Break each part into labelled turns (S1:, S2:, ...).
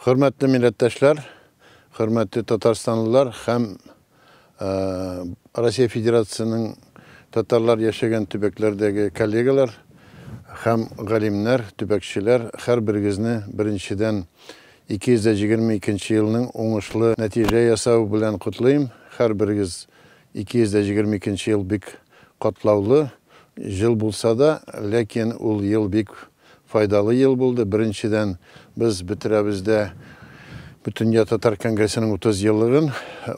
S1: Хөрмәтле милләттәшләр, хөрмәтле татарстанлылар һәм Россия Федерациясенең татарлар яшәгән төбәкләрдәге коллегалар һәм галимнәр, төбәкчеләр, һәрберегезне беренчедән 222 елның уңышлы нәтиҗә ясавы белән котлыйм. Һәрберегез 222 ел бик катлаулы ел булса да, ләкин ул ел бик файдалы ел булды. Беренчедән, без бетерәбез дә Бөтендөнья татар конгрессының 30 еллыгын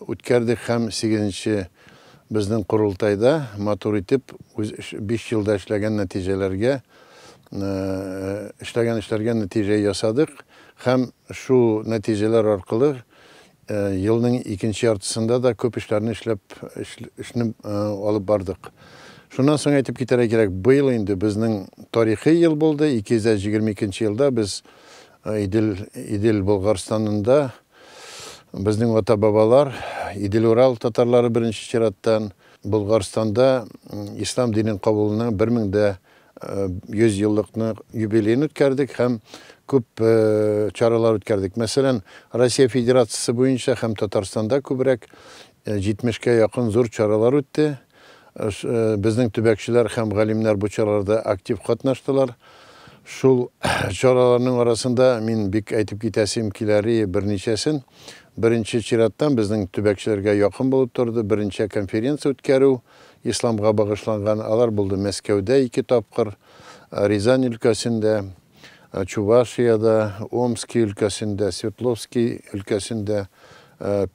S1: үткәрдек һәм 8-нче безнең корылтайда матур итеп үз 5 елда эшләгән нәтиҗәләргә эшләгән эшләргә нәтиҗә ясадык һәм шул нәтиҗәләр аркылы Елның икенче яртысында да күп эшләрне эшләп, эшне алып бардык. Шуннан соң әйтеп китәргә кирәк, быел инде безнең тарихи ел булды. 222 елда без Идел, Идел Болгарстанында безнең ата-бабалар, Идел-Урал татарлары беренче чираттан, Болгарстанда ислам динен кабулының 1100 еллыкны юбилеен үткәрдек һәм күп чаралар үткәрдек. Мәсәлән, Россия Федерациясе буенча һәм Татарстанда күбрәк 70-кә якын зур чаралар үтте. Безнең төбәкчеләр һәм галимнәр бу чараларда актив катнаштылар. Шул чараларның арасында мин бик әйтеп китәсем киләри берничәсен. Беренче чираттан безнең төбәкчеләргә якын булып торды берничә конференция үткәрү. Исламга багышланган, алар булды Мәскәүдә ике тапкыр, Рязань өлкәсендә, Чувашиядә, Омски өлкәсендә, Свердловский өлкәсендә,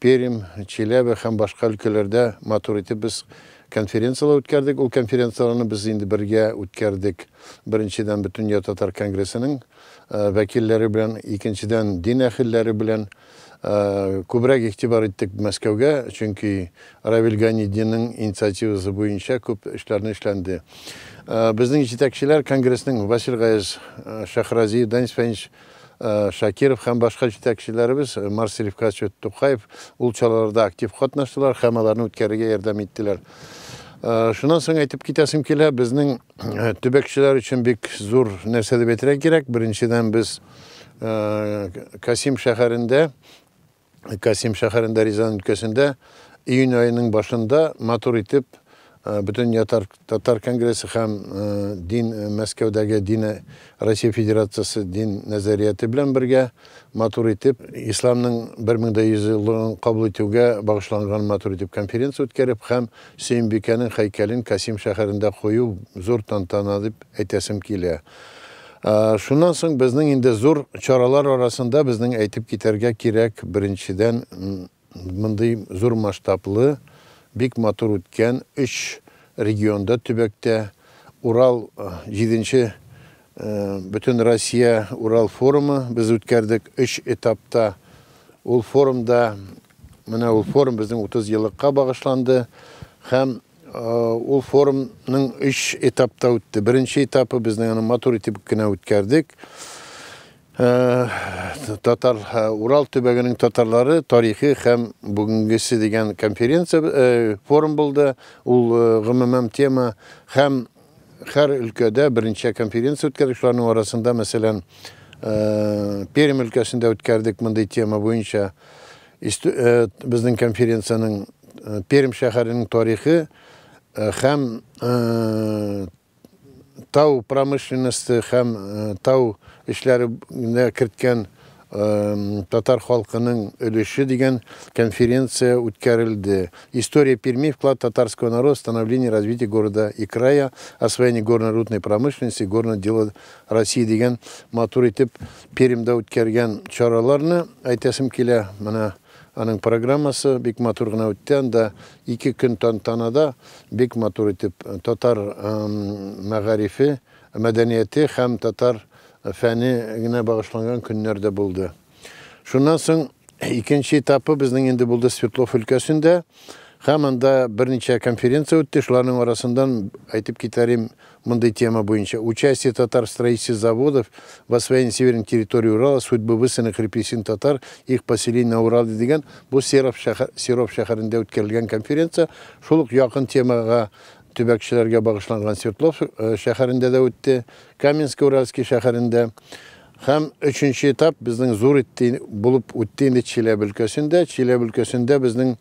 S1: Пермь, Челәбе һәм башка өлкәләрдә матур итеп без конференцияләр үткәрдек. Ул конференцияләрне без инде бергә үткәрдек. Беренчедән, Бөтендөнья татар конгрессының вәкилләре белән, икенчедән, дин әһелләре белән. Күбрәк игътибар иттек Мәскәүгә, чөнки Равил Ганидинның инициативасы буенча күп эшләрне эшләнде. Безнең җитәкчеләр конгрессның Васил Гаяз Шәхразиев, Данис Фәнич Шакиров һәм башка җитәкчеләребез Марс Рифкатович Тукаев ул чараларда актив катнаштылар һәм аларны үткәрергә ярдәм иттеләр. Шуннан соң әйтеп китәсем килә, безнең төбәкчеләр өчен бик зур нәрсә дип әйтергә кирәк. Беренчедән, без Касим шәһәрендә, Касим шәһәрендә, Рязань өлкәсендә июнь аеның башында матур итеп Бөтен татар конгрессы һәм дин Мәскәүдәге дин Россия Федерациясе дин нәзарияте белән бергә матур итеп исламның 1100 еллыгын кабул итүгә багышланган матур итеп конференция үткәреп һәм Сөембикәнең һәйкәлен Касим шәһәрендә кую зур тантана дип әйтәсем килә. Шуннан соң безнең инде зур чаралар арасында безнең әйтеп китәргә кирәк, беренчедән, мондый зур масштаблы, бик матур үткән өч регионда, төбәктә Урал җиденче Бөтенроссия Урал форумы без үткәрдек өч этапта. Ул форумда, менә ул форум безнең 30 еллыкка багышланды һәм Ул форумның өч этапта үтте. Беренче этапы безнең аны матур итеп кенә үткәрдек. Татар Урал төбәгенең татарлары тарихы һәм бүгенгесе дигән конференция форум булды. Ул гомумән тема һәм һәр өлкәдә берничә конференция үткәрдек. Шуларның арасында, мәсәлән, Пермь өлкәсендә үткәрдек мондый тема буенча. Безнең конференциянең Пермь шәһәренең тарихы һәм тау промышленносте һәм тау эшләренә керткән татар халкының өлеше дигән конференция үткәрелде. История Перми, вклад татарского народа в становление и развитие города и края, освоение горно-рудной промышленности, горное дело России дигән матур итеп Пермьдә үткәргән чараларны әйтәсем килә. Менә аның программасы бик матур гына үтте. Анда ике көн тантанада бик матур итеп татар мәгарифе, мәдәнияте һәм татар фәне генә багышланган көннәр дә булды. Шуннан соң икенче этапы безнең инде булды Свердлов өлкәсендә. Һәм анда берничә конференция үтте. Шуларның арасыннан әйтеп китәрим мондый тема буенча. Участие татар в строительстве заводов в освоении северной территории Урала, судьбы высланных репрессий татар, их поселение на Урале дигән бу Серов шәһәр, Серов шәһәрендә үткәрелгән конференция шул ук якын темага төбәкчеләргә багышланган Свердлов шәһәрендә дә үтте, Каменск-Уральский шәһәрендә. Һәм өченче этап безнең зур итте, булып үтте инде Чиләбе өлкәсендә. Чиләбе өлкәсендә безнең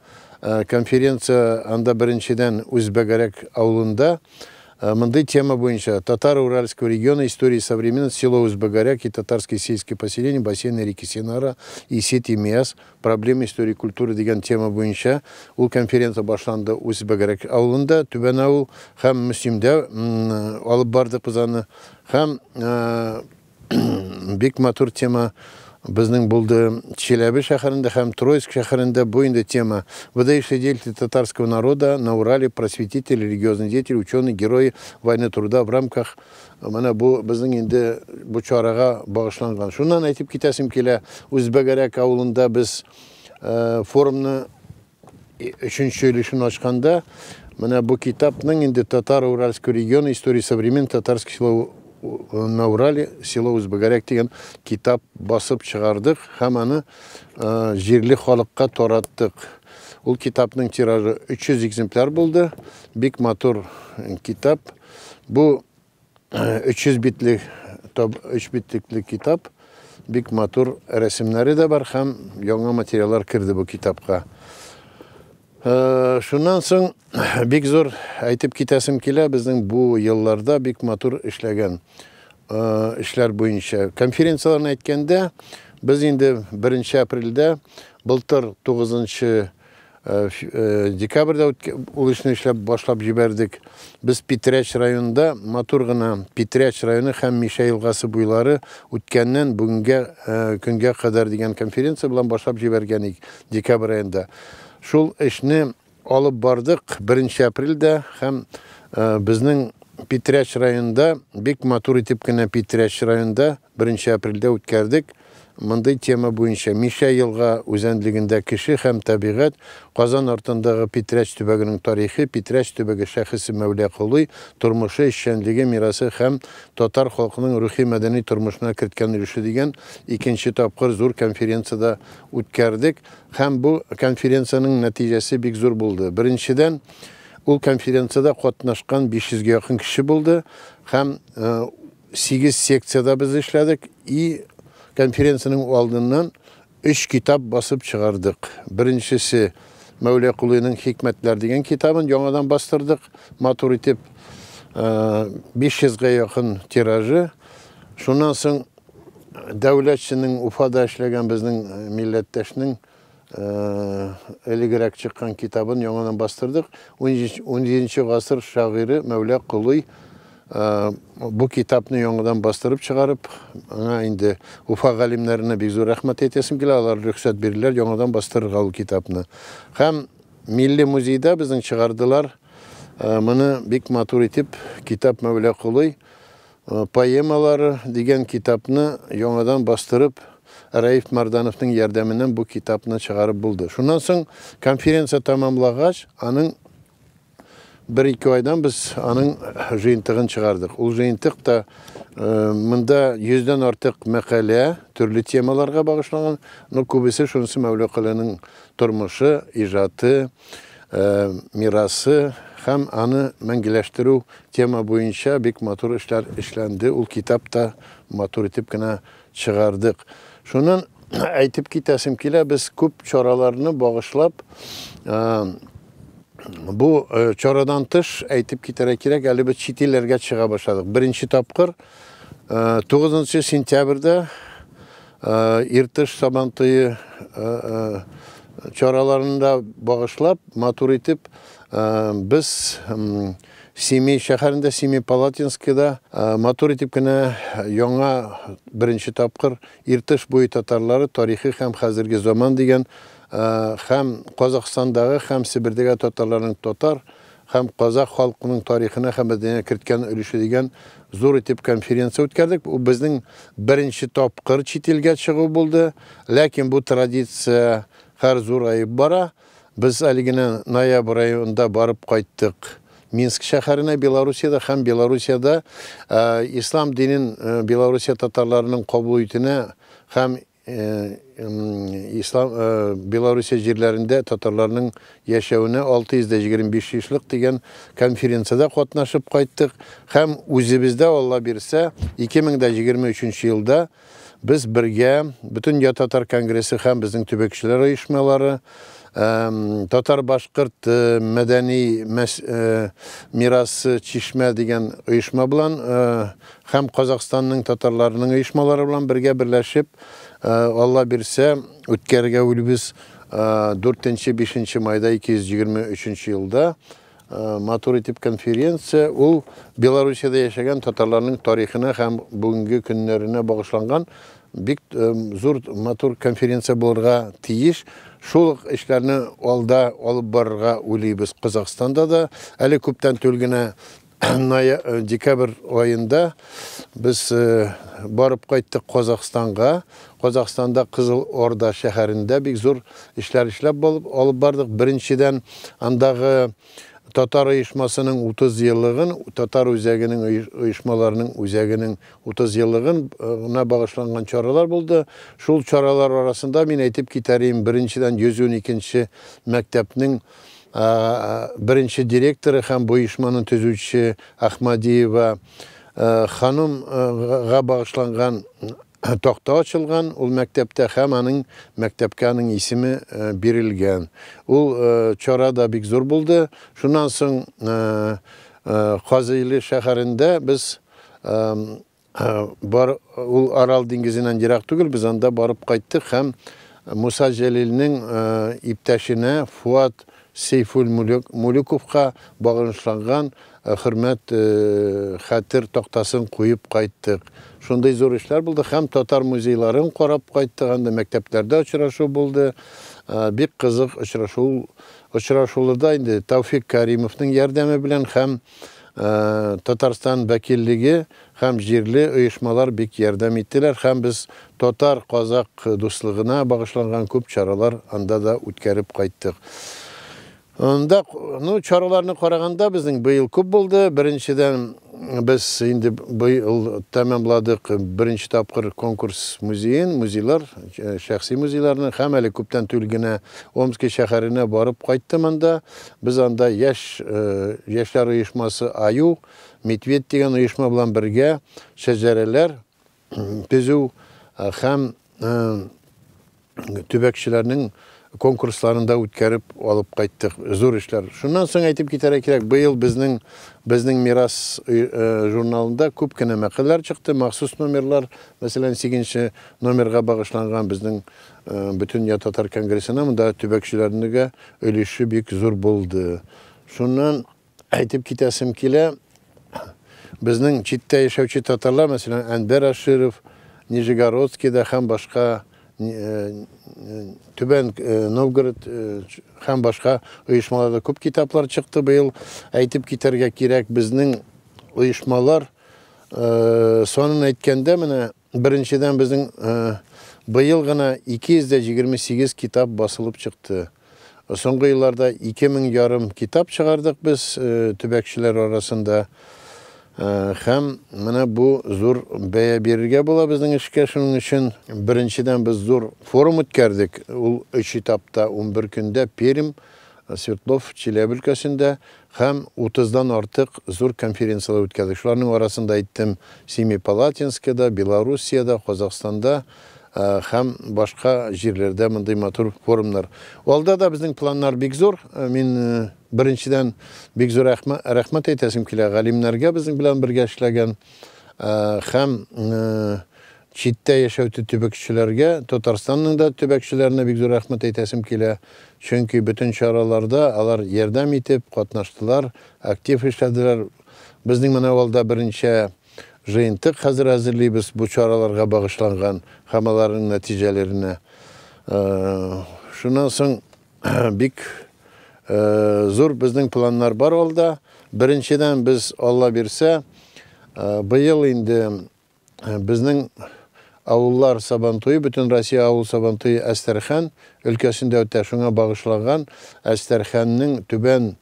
S1: конференция анда беренчедән Үзбәгәрәк авылында мондый тема буенча Татаро-Уральского региона истории современности село Узбагаряк и татарские сельские поселения бассейна реки Синара и сети Миас проблемы истории культуры дигән тема буенча ул конференция башланды Үзбәгәрәк авылында, Түбән авыл һәм Мөслимдә алып бардык без аны. Һәм бик матур тема безнең булды Чиләбе шәһәрендә һәм Троицк шәһәрендә. Бу инде тема «Выдающиеся деятели татарского народа на Урале, просветители, религиозные деятели, ученые, герои войны труда в рамках» менә бу безнең инде бу чарага багышланган. Шуннан әйтеп китәсем килә, Үзбәгәрәк авылында без форумны өченче өлешен ачканда, менә бу китапның инде Татаро-Уральского региона истории современной татарский село на Урале, село Узбагаряк дигән китап басып чыгардык һәм аны җирле халыкка тараттык. Ул китапның тиражы 300 экземпляр булды. Бик матур китап. Бу 300 битлек, 3 битлекле китап. Бик матур рәсемнәре дә бар һәм яңа материаллар керде бу китапка. Шуннан соң бик зур әйтеп китәсем килә, безнең бу елларда бик матур эшләгән эшләр буенча. Конференцияләрне әйткәндә, без инде 1 апрельдә, былтыр 9 декабрьдә ул эшне эшләп башлап җибәрдек. Без Питрәч районында матур гына Питрәч районы һәм Мишә елгасы буйлары үткәннән бүгенге көнгә кадәр дигән конференция белән башлап җибәргән идек декабрь аенда. Шул эшне алып бардык 1 апрельдә һәм безнең Питрәч районында бик матур итеп кенә Питрәч районында 1 апрельдә үткәрдек. Мондый тема буенча Мишә елга үзәнлегендә кеше һәм табигать, Казан артындагы Питрәч төбәгенең тарихы, Питрәч төбәге шәхесе Мәүлә Колый, тормышы, эшчәнлеге, мирасы һәм татар халкының рухи мәдәни тормышына керткән өлеше дигән икенче тапкыр зур конференцияда үткәрдек. Һәм бу конференциянең нәтиҗәсе бик зур булды. Беренчедән, ул конференцияда катнашкан 500гә якын кеше булды һәм 8 секцияда без эшләдек и конференциянең алдыннан 3 китап басып чыгардык. Беренчесе Мәүлә Колыйның Хикмәтләр дигән китабын яңадан бастырдык, матур итеп 500гә якын тиражы. Шуннан соң Дәүләтшинең Уфада эшләгән безнең милләттәшнең элегрәк чыккан китабын яңадан бастырдык. 17 гасыр шагыйре Мәүлә Колый бу китапны яңадан бастырып чыгарып, аңа инде Уфа галимнәренә бик зур рәхмәт әйтәсем килә, алар рөхсәт бирделәр яңадан бастырырга ул китапны. Һәм Милли музейда безнең чыгардылар моны бик матур итеп китап Мәүлә Колый поэмалары дигән китапны яңадан бастырып, Раиф Мардановның ярдәменнән бу китапны чыгарып булды. Шуннан соң конференция тамамлагач, аның 1-2 айдан без аның җыентыгын чыгардык. Ул җыентык та монда 100дән артык мәкалә, төрле темаларга багышланган, но күбесе шунысы Мәүлә Колыйның тормышы, иҗаты, мирасы һәм аны мәңгеләштерү тема буенча бик матур эшләр эшләнде. Ул китап та матур итеп кенә чыгардык. Шуннан әйтеп китәсем килә, без күп чараларны багышлап, бу чарадан тыш әйтеп китәргә кирәк, әле без чит илләргә чыга башладык. Беренче тапкыр 9 сентябрьдә Иртыш Сабантуе чараларында багышлап, матур итеп без Семей шәһәрендә, Семипалатинскида матур итеп кенә яңа беренче тапкыр Иртыш буе татарлары тарихы һәм хәзерге заман дигән һәм Казахстандагы һәм Себердәге татарларның татар һәм казах халкының тарихына һәм мәдәниятенә керткән өлеше дигән зур итеп конференция үткәрдек. Бу безнең беренче тапкыр чит илгә чыгу булды. Ләкин бу традиция һәр зураеп бара. Без әле генә ноябрь аенда барып кайттык Минск шәһәренә, Белоруссиядә һәм Белоруссиядә ислам динен Белоруссия татарларының кабул итүенә һәм ислам Белоруссия җирләрендә татарларның яшәвенә 625 еллык дигән конференциядә катнашып кайттык һәм үзебездә, Алла бирсә, 2023 елда Без бергә, Бөтендөнья татар конгрессы һәм безнең төбәкчеләр оешмалары, татар-башкорт мәдәни мирасы Чишмә дигән оешма белән һәм Казахстанның татарларының оешмалары белән бергә берләшеп, Алла бирсә, үткәрергә уйлыйбыз 4-5 майда 223 елда матур итеп конференция. Ул Белоруссиядә яшәгән татарларның тарихына һәм бүгенге көннәренә багышланган бик зур матур конференция булырга тиеш. Шул ук эшләрне алда алып барырга уйлыйбыз Казахстанда да. Әле күптән түгел генә декабрь аенда без барып кайттык Казахстанга. Казахстанда Кызыл Орда шәһәрендә бик зур эшләр эшләп алып бардык. Беренчедән, андагы татар оешмасының 30 еллыгын, татар үзәгенең оешмаларының үзәгенең 30 еллыгын гына багышланган чаралар булды. Шул чаралар арасында мин әйтеп китәр идем, беренчедән 112 мәктәпнең беренче директоры һәм бу оешманы төзүче Ахмадиева ханымга багышланган такта ачылган ул мәктәптә һәм аның мәктәпкә аның исеме бирелгән. Ул чара да бик зур булды. Шуннан соң Казыйлы шәһәрендә без бар, ул Арал диңгезеннән ерак түгел, без анда барып кайттык һәм Муса Җәлилнең иптәшенә Фуат Сейфул Мулюковка багышланган хөрмәт хәтер тактасын куеп кайттык. Шундый зур эшләр булды һәм татар музейларын карап кайттык, анда мәктәпләрдә очрашу булды. Бик кызык очрашу. Очрашуларда инде Тәүфик Каримовның ярдәме белән һәм Татарстан вәкиллеге һәм җирле оешмалар бик ярдәм иттеләр һәм без татар-казак дуслыгына багышланган күп чаралар анда да үткәреп кайттык. Анда, ну, чараларны караганда безнең быел күп булды. Беренчедән, без инде быел тәмамладык беренче тапкыр конкурс музеен, музейлар, шәхси музейларны һәм әле күптән түгел генә Омски шәһәренә барып кайттым анда. Без анда яшь яшьләр оешмасы Аю, Медведь дигән оешма белән бергә шәҗәрәләр төзү һәм төбәкчеләрнең конкурсларын да үткәреп алып кайттык. Зур эшләр. Шуннан соң әйтеп китәргә кирәк, быел безнең безнең Мирас журналында күп кенә мәкаләләр чыкты, махсус номерлар, мәсәлән, 8 номерга багышланган безнең Бөтендөнья татар конгрессына монда төбәкчеләрнең өлеше бик зур булды. Шуннан әйтеп китәсем килә, безнең читтә яшәүче татарлар, мәсәлән, Әнвәр Аширов, Нижегородскийда һәм башка Түбән Новгород һәм башка оешмаларда күп китаплар чыкты быел. Әйтеп китәргә кирәк, безнең оешмалар санын әйткәндә, менә беренчедән безнең быел гына 228 китап басылып чыкты. Соңгы елларда 2500 китап чыгардык без төбәкчеләр арасында. Һәм менә бу зур бәя бирергә була безнең эшкә. Шуның өчен беренчедән без зур форум үткәрдек. Ул 3 этапта 11 көндә Пермь, Свердлов, Челәбе өлкәсендә һәм 30-дан артык зур конференцияләр үткәрдек. Шуларның арасында әйттем Семипалатинскида, Белоруссиядә, Казахстанда һәм башка җирләрдә мондый матур форумнар. Алда да безнең планнар бик зур. Мин беренчедән бик зур рәхмәт әйтәсем килә галимнәргә безнең белән бергә эшләгән һәм читтә яшәүче төбәкчеләргә, Татарстанның да төбәкчеләренә бик зур рәхмәт әйтәсем килә. Чөнки бөтен чараларда алар ярдәм итеп катнаштылар, актив эшләделәр. Безнең менә алда берничә җыентык хәзер әзерлибез бу чараларга багышланган һәм аларның нәтиҗәләренә. Шуннан соң бик зур безнең планнар бар алда. Беренчедән без, Алла бирсә, быел инде безнең авыллар Сабантуе, бөтен Россия авыл Сабантуе Әстерхан өлкәсендә үтә. Шуңа багышланган Әстерханның түбән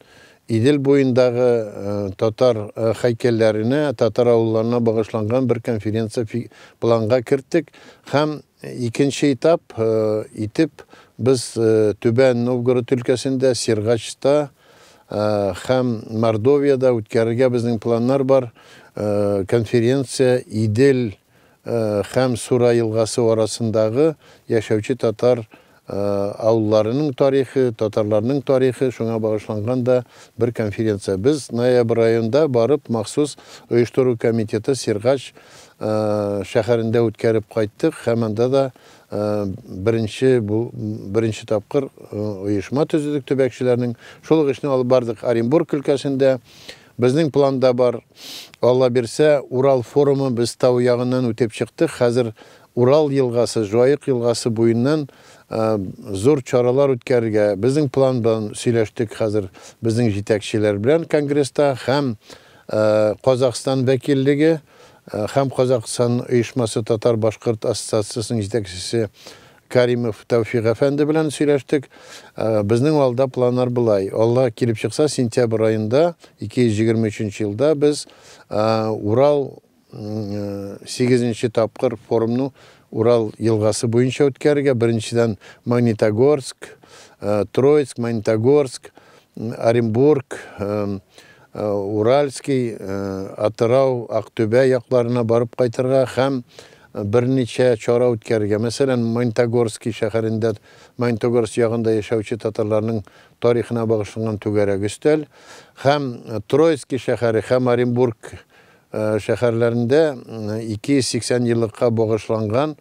S1: Идел буендагы татар һәйкәлләренә, татар авылларына багышланган бер конференция планга керттек. Һәм икенче этап итеп без Түбән Новгород өлкәсендә, Сергачта һәм Мордовияда үткәрергә безнең планнар бар. Конференция Идел һәм Сура елгасы арасындагы яшәүче татар авылларының тарихы, татарларның тарихы, шуңа багышланган да бер конференция. Без ноябрь аенда барып махсус оештыру комитеты Сергач шәһәрендә үткәреп кайттык һәм анда да беренче бу беренче тапкыр оешма төзедек төбәкчеләрнең. Шул ук эшне алып бардык Оренбург өлкәсендә. Безнең планда бар, Алла бирсә, Урал форумы, без тау ягыннан үтеп чыктык. Хәзер Урал елгасы, Җаек елгасы буеннан зур чаралар үткәрергә. Безнең план белән сөйләштек хәзер безнең җитәкчеләр белән конгресста һәм Казахстан вәкиллеге һәм Казахстан оешмасы Татар-башкорт ассоциациясенең җитәкчесе Каримов Тәүфик әфәнде белән сөйләштек. Безнең алда планнар болай. Алла килеп чыкса, сентябрь аенда, 223 елда без Урал 8 тапкыр форумны Урал елгасы буенча үткәрергә. Беренчедән Магнитогорск, Троицк, Магнитогорск, Оренбург, Уральский, Атырау, Актүбә якларына барып кайтырга һәм берничә чара үткәрергә. Мәсәлән, Магнитогорский шәһәрендә, Магнитогорск ягында яшәүче татарларның тарихына багышланган түгәрәк өстәл һәм Троицкий шәһәре һәм Оренбург шәһәрләрендә 280 еллыкка багышланган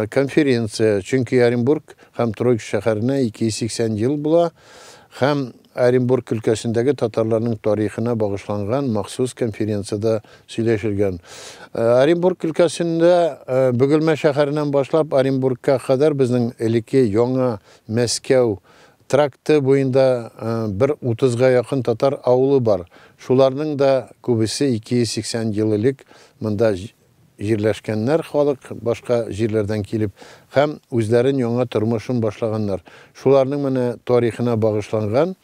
S1: конференция. Чөнки Оренбург һәм Троицк шәһәренә 280 ел була һәм Оренбург өлкәсендәге татарларның тарихына багышланган махсус конференциядә сөйләшелгән. Оренбург өлкәсендә Бөгелмә шәһәреннән башлап Оренбургка кадәр безнең элекке яңа Мәскәү тракты буенда бер 30-га якын татар авылы бар. Шуларның да күбесе 280 ел элек монда җирләшкәннәр, халык башка җирләрдән килеп һәм үзләрен яңа тормышын башлаганнар. Шуларның менә тарихына багышланган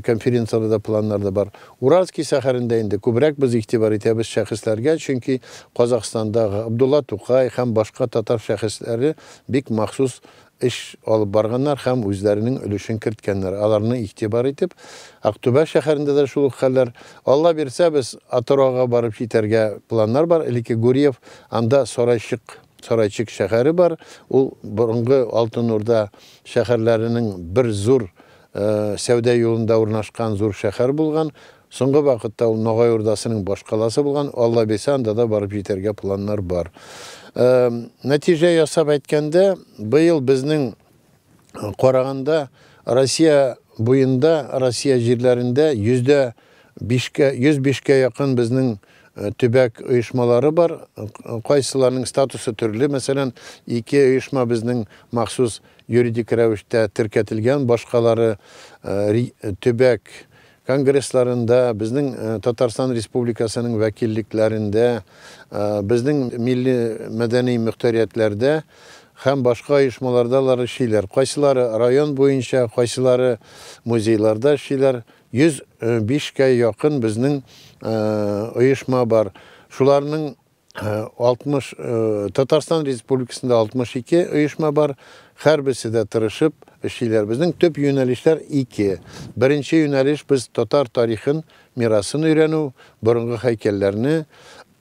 S1: конференцияләрдә планнар да бар. Уральский шәһәрендә инде күбрәк без игътибар итәбез шәхесләргә, чөнки Казахстанда Габдулла Тукай һәм башка татар шәхесләре бик махсус эш алып барганнар һәм үзләренең өлешен керткәннәр. Аларны игътибар итеп, Актүбә шәһәрендә дә шул ук хәлләр. Алла бирсә, без Атырауга барып җитәргә планнар бар. Элекке Гурьев, анда Сарайчык, Сарайчык шәһәре бар. Ул борынгы Алтын Урда шәһәрләренең бер зур сәүдә юлында урнашкан зур шәһәр булган. Соңгы вакытта ул Ногай Урдасының башкаласы булган. Алла бирсә, анда да барып җитәргә планнар бар. Нәтиҗә ясап әйткәндә, быел безнең караганда Россия буенда, Россия җирләрендә 105-кә якын безнең төбәк оешмалары бар. Кайсыларының статусы төрле. Мәсәлән, ике оешма безнең махсус юридик рәвештә теркәтелгән, башкалары төбәк конгрессларында, безнең Татарстан Республикасының вәкиллекләрендә, безнең милли мәдәни мөхтәриятләрдә һәм башка оешмаларда алар эшлиләр. Кайсылары район буенча, кайсылары музейларда эшлиләр. 105-кә якын безнең оешма бар. Шуларның 60 Татарстан Республикасында 62 оешма бар. Һәрберсе дә тырышып эшлиләр. Безнең төп юнәлешләр ике. Беренче юнәлеш без татар тарихын, мирасын өйрәнү, борынгы һәйкәлләрне,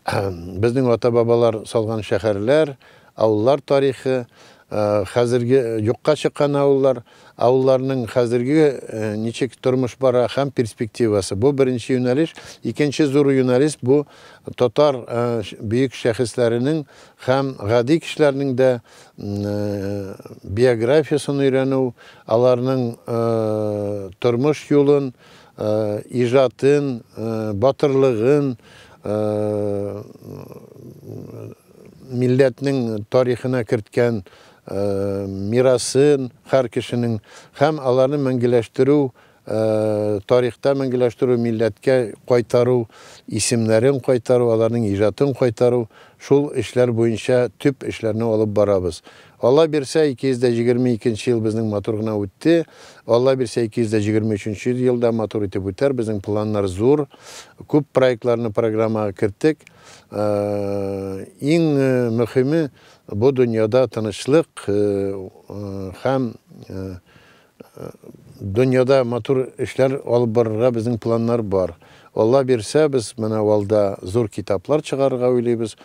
S1: безнең ата-бабалар салган шәһәрләр, авыллар тарихы, хәзерге юкка чыккан авыллар, авылларның хәзерге ничек тормыш бара һәм перспективасы. Бу беренче юнәлеш. Икенче зур юнәлеш бу татар бөек шәхесләренең һәм гади кешеләрнең дә биографиясын өйрәнү, аларның тормыш юлын, иҗатын, батырлыгын, милләтнең тарихына керткән мирасын һәр кешенең һәм аларны мәңгеләштерү, тарихта мәңгеләштерү, милләткә кайтару, исемнәрен кайтару, аларның иҗатын кайтару, шул эшләр буенча төп эшләрне алып барабыз. Алла бирсә, 222 ел безнең матур гына үтте. Алла бирсә, 223 елда матур итеп үтәр. Безнең планнар зур. Күп проектларны программага керттек. Иң мөһиме бу дөньяда тынычлык һәм дөньяда матур эшләр алып барырга безнең планнар бар. Алла бирсә, без менә алда зур китаплар чыгарырга уйлыйбыз.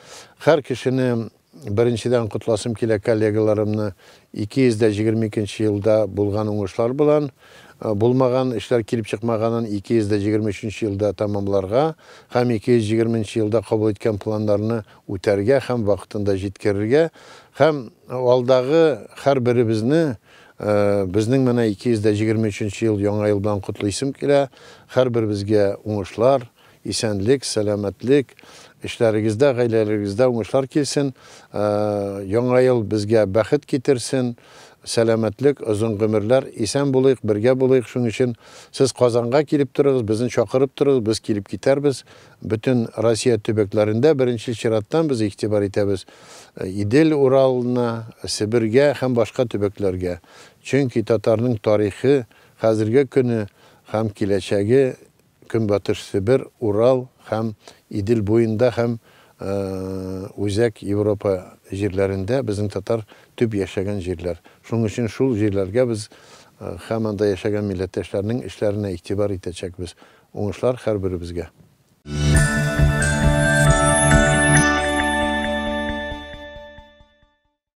S1: Һәр кешене беренчедән котласым килә коллегаларымны 222 нче елда булган уңышлар белән, булмаган эшләр килеп чыкмаганын 223 нче елда тәмамларга һәм 220 нче елда кабул иткән планнарны үтәргә һәм вакытында җиткерергә һәм алдагы һәрберебезне безнең менә 223 нче ел Яңа ел белән котлыйсым килә. Һәрберебезгә уңышлар, исәнлек, сәламәтлек, эшләрегездә, гаиләләрегездә уңышлар килсен. Яңа ел безгә бәхет китерсен, сәламәтлек, озын гомерләр, исән булыйк, бергә булыйк. Шуның өчен сез Казанга килеп торыгыз, безне чакырып торыгыз, без килеп китәрбез. Бөтен Россия төбәкләрендә беренче чираттан без игътибар итәбез Идел Уралына, Себергә һәм башка төбәкләргә. Чөнки татарның тарихы, хәзерге көне һәм киләчәге Көнбатыш Себер, Урал һәм Идел буенда һәм Үзәк Европа җирләрендә безнең татар төп яшәгән җирләр. Шуның өчен шул җирләргә без һәм анда яшәгән милләттәшләрнең эшләренә игътибар итәчәкбез. Уңышлар һәрберебезгә!